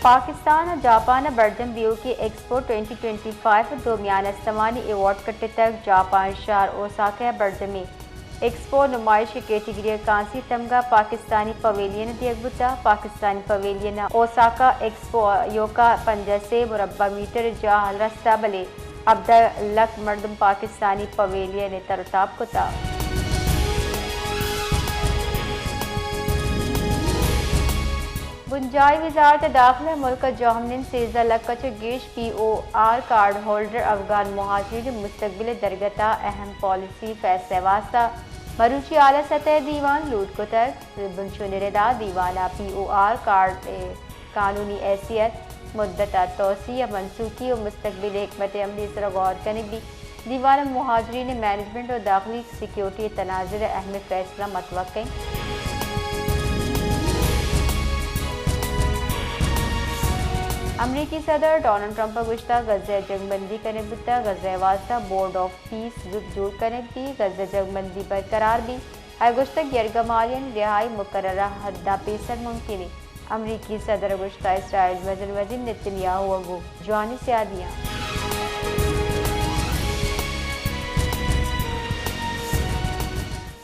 پاکستان ءُ جاپان ءِ برجم بیوکیں ایکسپو ٹوئنٹی ٹوئنٹی فائیو ءِ دومیان استمانی ایوارڈ کٹتگ۔ جاپان ءِ شہر اوساکا ءَ برجمیں ایکسپو نمائش ءِ کیٹگری ءَ کانسی ءِ تمگا پاکستانی پویلین دیگ بوتگ۔ پاکستانی پویلین ءَ اوساکا ایکسپو ایوکا پنجاہ ءُ سے مربع میٹر جاہ رستہ، بلے ہبدہ لکھ مردم پاکستانی پویلین ءَ تر ءُ تاب کتگ۔ بنجاہی وزارت داخلہ ءَ ملک ءِ جہمنند سیزدہ لکھ ءَ چہ گیش P O R card holder افغان مہاجرین ءِ مستقبل ءِ درگت ءَ اہم پالیسی فیصلہ ءِ واستہ مروچی اعلی سطح ءِ دیوان لوٹ کتگ۔ بنشونی ردا دیوان ءَ پی او آر کارڈ ءِ قانونی حیثیت، مدت ءِ توسیع ءُ منسوخی ءُ مستقبل ءِ حکمت عملی ءِ سرا غور کنگ بیت۔ دیوان ءَ مہاجرین ءِ مینجمنٹ ءُ داخلی سیکیورٹی ءِ تناظر ءَ اہم فیصلہ متوقع اِنت۔ امریکی صدر ڈونلڈ ٹرمپ ءَ گوشتگ، غزہ ءَ جنگ بندی کنگ بوتگ، غزہ ءِ واستہ بورڈ آف پیس زوت جوڑ کنگ بیت، غزہ ءَ جنگ بندی برقرار بیت۔ آئی ءَ گوشتگ، یرغمالیانی رہائی مقررہ حد ءَ پیسر ممکن اِنت۔ امریکی صدر ءَ گوشتگ، اسرائیل ءِ مزن وزیر نتن یاہو ءَ گوں جوانی سیادی اِنت۔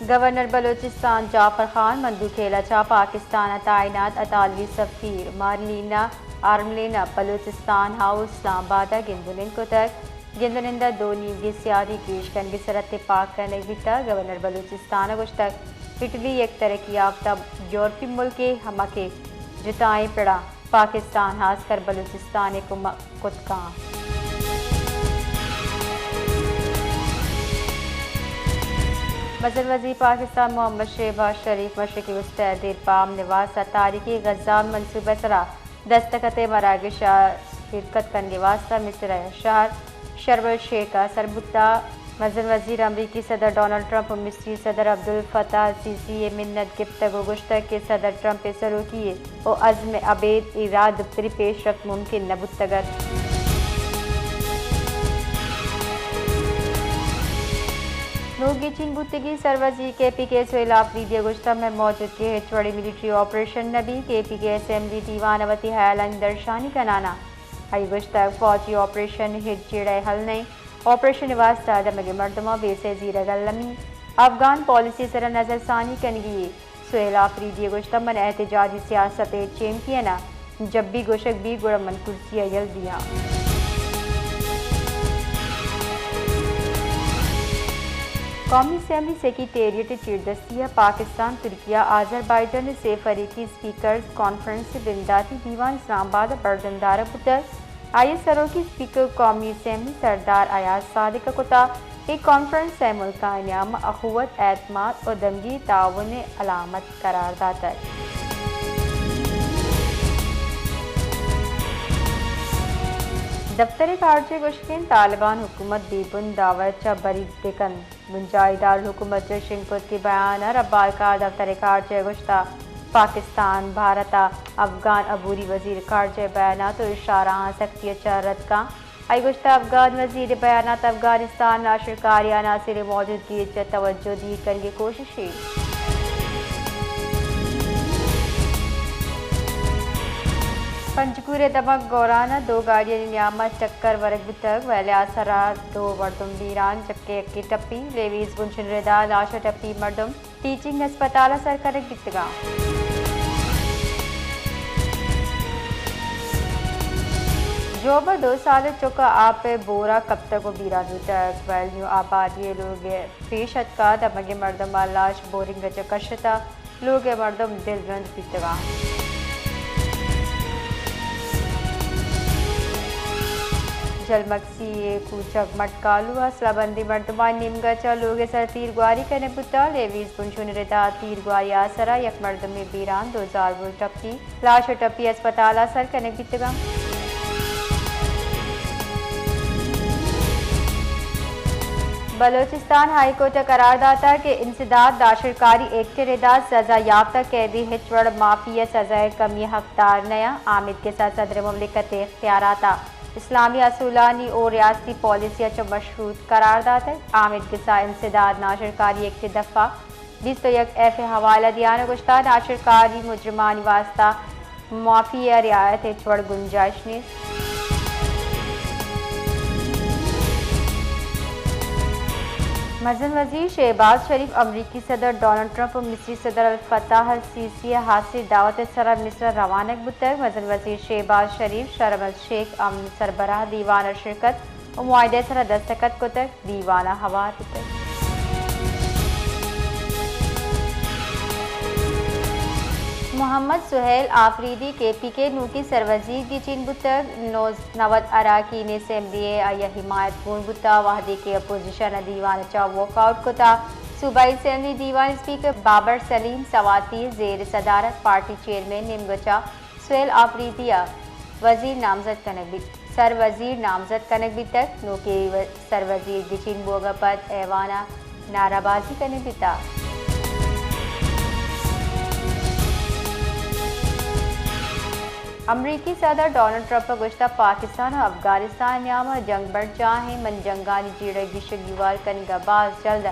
گورنر بلوچستان جعفر خان مندوخیل ءَ چہ پاکستان ءَ تعینات اطالوی سفیر مارلینا آرملینا بلوچستان ہاؤس اسلام آباد ءَ گند ءُ نند کتگ۔ گند ءُ نند ءَ دو نیمگی سیادی گیش کنگ ءِ سرا تپاک کنگ بیتگ۔ گورنر بلوچستان ءَ گوشتگ، اٹلی یک ترقی یافتہ یورپی ملکے، ہما کہ جتائیں پڑاں پاکستان، خاص کر بلوچستان ءَ کمک کت کنت۔ مزن وزیر پاکستان محمد شہباز شریف مشرقی وسطی ءِ دیرپا امن ءِ واستہ تاریخی غزہ منصوبہ ءِ سرا دستخط ءِ مراگش ءَ شرکت کنگ ءِ واستہ مصر ءِ شہر شرم الشیخ ءَ سر بوتگ۔ مزن وزیر امریکی صدر ڈونلڈ ٹرمپ ءُ مصری صدر عبدالفتاح السیسی ءِ منت گپتگ ءُ گوشتگ کہ صدر ٹرمپ ءِ سروکی ءُ عزم ءَ ابید اے راہ دپتری پیشرفت ممکن نہ بوتگ اَت۔ نوں گچین بوتگیں سروزیر کے پی کے سہیل آفریدی ءَ گوشتگ، مئے موجودگی ءَ ہچ وڑیں ملٹری آپریشن نہ بیت۔ کے پی کے اسمبلی دیوان ءَ وتی ہیالانی درشانی کنان ءَ آئی ءَ گوشتگ، فوجی آپریشن ہچ جیڑہ ءِ حل نہ اِنت۔ آپریشن ءِ واستہ دمگی مردماں ویسہ ءِ زیرگ المی، افغان پالیسی ءِ سرا نظر ثانی کنگی اِنت۔ سہیل آفریدی ءَ گوشتگ، من احتجاجی سیاست ءِ چیمپئن آں، جب بھی گوشگ بیت گڑا من کرسی ءَ یل دیاں۔ قومی اسمبلی سیکرٹریٹ ءِ چیردستی ءَ پاکستان، ترکیہ، آذربائیجان ءِ سے فریقی اسپیکرز کانفرنس ءِ بنداتی دیوان اسلام آباد ءَ برجم دارگ بوتگ۔ آئی ءِ سروکی اسپیکر قومی اسمبلی سردار ایاز صادق ءَ کتگ۔ اے کانفرنس سئے ملکانی نیام ءَ اخوت، اعتماد ءُ دمگی تعاون ءِ علامت قرار داتگ۔ دفتر خارجہ ءَ گوشگ اِنت، طالبان حکومت بے بن دعوی ءَ چہ بری بہ کنت۔ بنجاہی دارالحکومت ءَ چہ شنگ کتگیں بیان ءَ ربائے کار دفتر خارجہ ءَ گوشتگ، پاکستان، بھارت ءَ افغان عبوری وزیر خارجہ ءِ بیانات ءُ اشارہاں سختی ءَ چہ رد کنت۔ آئی ءَ گوشتگ، افغان وزیر ءِ بیانات افغانستان ءَ ناشرکاری عناصر ءِ موجودگی ءَ چہ توجہ دیر کنگ ءِ کوشش اِنت۔ پنجگور ءِ دمگ گوران ءَ دو گاڑیانی نیام ءَ ٹکر ورگ بوتگ، ویل ءِ آسر ءَ دو مردم بیران، جبکہ یکے ٹپی۔ لیویز بنشون ءِ ردا لاش ءِ ٹپی مردم ٹیچنگ ہسپتال ءَ سر کنگ بیتگ اَنت۔ جوب ءَ دو سالیں چک ءَ آپ ءِ بور ءَ کپتگ ءُ بیران بوتگ۔ ویل نیو آبادی ءِ لوگ ءَ پیش اتکگ، دمگیں مردماں لاش بورنگ ءَ چہ کشتگ۔ لوگ ءِ مردم دلرند بیتگ اَنت۔ جلمکسی ءِ کوچگ مٹ کالو ءَ اسلحہ بندیں مردمانی نیمگ ءَ چہ لوگ ءِ سر ءَ تیرگواری کنگ بوتگ۔ لیویز بنشون ءِ ردا تیرگواری ءِ آسر ءَ یک مردمے بیران، دو زالبول ٹپی، لاش ءُ ٹپی ہسپتال ءَ سر کنگ بیتگ اَنت۔ بلوچستان ہائی کورٹ ءَ قرار داتگ کہ انسداد ناشرکاری ایکٹ ءِ ردا سزا یافتہ قیدی ہچ وڑ معافی ءِ سزا ءِ کمی ءِ حقدار نہ اَنت۔ آمید گس ءَ صدر مملکت ءِ اختیارات ءَ اسلامی اصولانی ءُ ریاستی پالیسی ءَ چہ مشروط قرار داتگ۔ آمید گس ءَ انسداد ناشرکاری ایکٹ ءِ دفعہ بیست ءُ یک ایف ءِ حوالہ دیان ءَ گوشتگ، ناشرکاری مجرمانی واستہ معافی ءِ رعایت ءِ ہچ وڑ گنجائش نیست۔ مزن وزیر شہباز شریف امریکی صدر ڈونلڈ ٹرمپ ءُ مصری صدر الفتاح السیسی ءِ ہاسیں دعوت ءِ سرا مصر ءَ روانگ بوتگ۔ مزن وزیر شہباز شریف شرم الشیخ امن سربراہ دیوان ءَ شرکت ءُ معاہدہ ءِ سرا دستخط کتگ، دیوان ءَ ہوار بوتگ۔ محمد سہیل آفریدی کے پی کے ءِ نوکیں سروزیر گچین بوتگ۔ نوز-، نود اراکین اسمبلی ءَ آئی ءِ حمایت گون بوتگ، وہدے کہ اپوزیشن ءَ دیوان ءَ چہ واک آؤٹ کتگ۔ صوبائی اسمبلی دیوان ءِ اسپیکر بابر سلیم سواتی ءِ زیر صدارت پارٹی چیئرمین ءِ نیمگ ءَ چہ سہیل آفریدی ءَ وزیر نامزد کنگ بیت، سر وزیر نامزد کنگ بیتگ۔ نوکیں و-، سر وزیر گچین بوگ ءَ پد ایوان ءَ نعرہ بازی کنگ بیتگ۔ امریکی صدر ڈونلڈ ٹرمپ ءَ گوشتگ، پاکستان ءُ افغانستان ءِ نیام ءَ جنگ بنجاہ اِنت، من جنگانی جیڑہ ءِ گیش ءُ گیوار کنگ ءَ باز جلد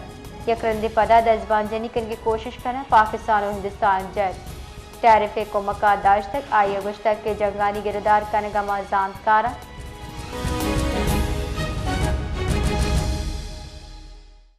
یک رندے پدا دزبندجنی کنگ ءِ کوشش کناں۔ پاکستان ءُ ہندوستان جنگ ٹیرف ءِ کمک ءَ داشتگ۔ آئی ءَ گوشتگ کہ جنگانی گرودار کنگ ءَ ما زانتکار ایں۔